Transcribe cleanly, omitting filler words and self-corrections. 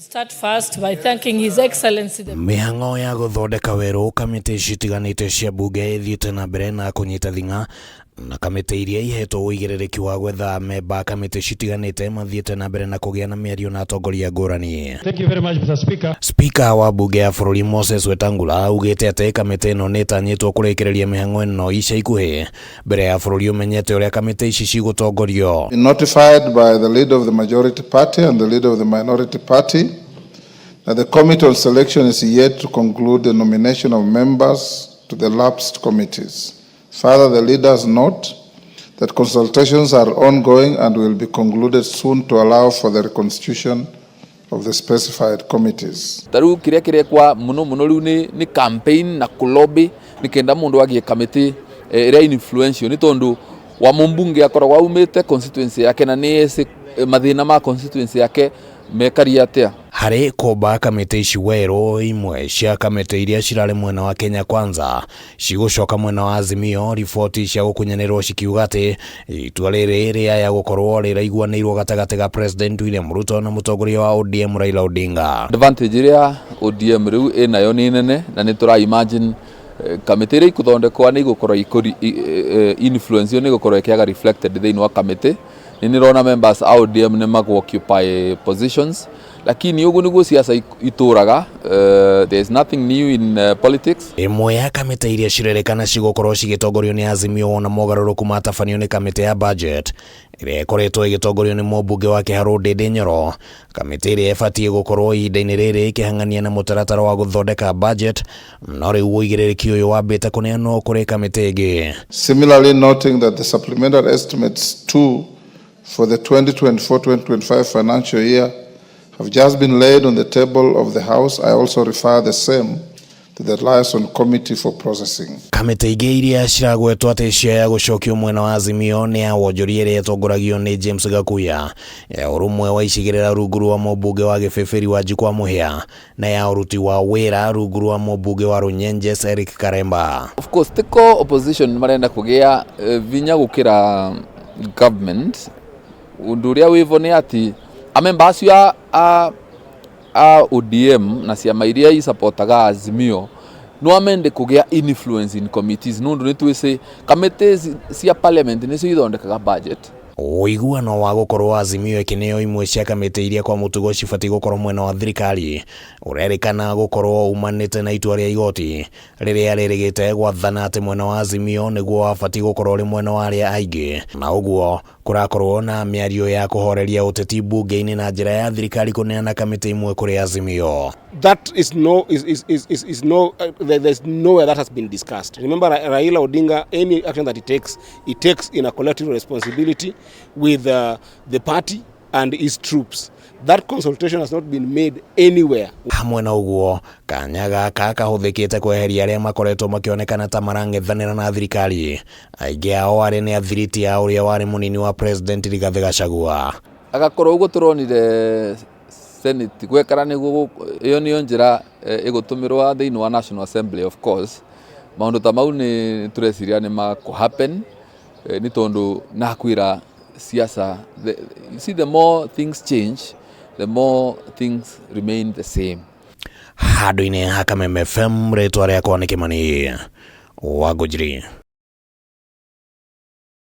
Start first by thanking His Excellency the Mĩhang'o ya gũthondeka werũ kamĩtĩ citiganĩte cia mbunge ĩthiĩte na mbere na kũnyita thing'a na kamĩtĩ iria ihetwo ũigĩrĩrĩki wa gwetha memba kamĩtĩ citiganĩte mathiĩte na mbere na kũgĩa na mĩario na atongoria ngũrani. Thank you very much, Mr. Speaker. Spika wa mbunge ya bũrũri Moses Wetangula augĩte atĩ kamĩtĩ ĩno nĩ ĩtanyĩtwo kũrĩkĩrĩria mĩhang'o ĩno ica ikuhĩ mbere ya bũrũri ũmenyete ũrĩa kamĩtĩ ici cigũtongorio. Been notified by the leader of the majority party and the leader of the minority party that the Committee on Selection is yet to conclude the nomination of members to the lapsed committees. Further, the leaders note that consultations are ongoing and will be concluded soon to allow for the reconstitution of the specified committees. Ta rĩu kĩrĩa kĩrekwa mũno mũno rĩu nĩ campaign na kũlobby nĩ kenda mũndũ agĩe kamĩtĩ ĩrĩa influential, nĩ tondũ wa mũmbunge akoragwo aumĩte constituency yake na nĩ ecĩ mathĩna ma constituency yake mekaria atĩa. Harĩ kũmba kamĩtĩ ici werũ, imwe cia kamĩtĩ iria cirarĩ mwena wa Kenya Kwanza cigũcoka mwena wa Azimio, riboti cia gũkunyanĩrwo cikiuga atĩ itua rĩrĩ rĩaya gũkorwo rĩraiguanĩirwo gatagatĩ ga President William Ruto na mũtongoria wa ODM Raila Odinga. Advantage ĩrĩa ODM rĩu ĩnayo nĩ nene, na nĩ tũra imagine kamĩtĩ ĩrĩa ikũthondekwa nĩ igũkorwo influence ĩyo nĩ ĩgũkorwo ĩkĩaga reflected thĩinĩ wa kamĩtĩ. Nĩ nĩrona members a ODM nĩ magũ occupy positions, lakini ũguo nĩguo siasa itũraga. There is nothing new in politics. Ĩmwe ya kamĩtĩ iria cirerĩkana cigũkorwo cigĩtongorio nĩ Azimio wona mogarũrũku matabanio nĩ kamĩtĩ ya budget ĩrĩa ĩkoretwo ĩgĩtongorio nĩ mũmbunge wa Kĩharũ Ndĩndĩ Nyoro, kamĩtĩ ĩrĩa ĩbatiĩ gũkorwo ihinda-inĩ rĩrĩ ĩkĩhang'ania na mũtaratara wa gũthondeka budget, no rĩu ũigĩrĩrĩki ũyũ wambĩte kũneanwo kũrĩ kamĩtĩ ĩngĩ. Similarly, noting that the supplementary estimates 2 for the 2024-2025 financial year have just been laid on the table of the House, I also refer the same to the Liaison Committee for processing. Kamĩtĩ ingĩ iria ciragwetwo atĩ ciaya gũcokio mwena wa Azimio nĩ ya wonjoria ĩrĩa ĩtongoragio nĩ James Gakuya, ya ũrũmwe wa icigĩrĩra rungu rwa mũmbunge wa Gĩbĩbĩri Wanjikũ wa Mũhĩa, na ya ũruti wa wĩra rungu rwa mũmbunge wa Runyenjes Eric Karemba. Of course tiko opposition marenda kũgĩa vinya gũkĩra government. Ũndũ ũrĩa wĩvo nĩ atĩ amemba acio a ODM na ciama iria isapotaga Azimio no amende kũgĩa influence in committees, nũndũ nĩ twĩcĩ kamĩtĩ cia parliament nĩcio ithondekaga budget. Ũiguano wa gũkorwo Azimio ĩkĩneo imwe cia kamĩtĩ iria kwa mũtugo cibatiĩ gũkorwo mwena wa thirikari ũrerĩkana gũkorwo umanĩte na itua rĩa igoti rĩrĩa rĩrĩgĩte gwathana atĩ mwena wa Azimio nĩguo wabatiĩ gũkorwo ũrĩ mwena wa arĩa aingĩ, na ũguo kũrakorwo na mĩario ya kũhoreria ũteti mbunge-inĩ na njĩra ya thirikari kũneana kamĩtĩ imwe kũrĩ Azimio. That is no is is is is, is no there's nowhere that has been discussed. Remember, Raila Odinga, any action that he takes in a collective responsibility with the party and his troops. That consultation has not been made anywhere. Hamwe na ũguo, kanya gaka kahũthĩkĩte kweheria arĩa makoretwo makĩonekana ta marang'ethanĩra na thirikari, aingĩ ao arĩa nĩ athiriti a ũrĩa warĩ mũnini wa President Rigathĩ Gachagua. Agakorwo ũguo tũronire Senate gwekara nĩguo ĩyo nĩyo njĩra ĩgũtũmĩrwo thĩinĩ wa National Assembly. Of course maũndũ ta mau nĩ tũreciria nĩ makũ happen, nĩ tondũ nakwĩra siasa, you see, the more things change, the more things remain the same. Handũ-inĩ ha Kameme FM, rĩtwa rĩakwa nĩ Kĩmani wa Ngũnjiri.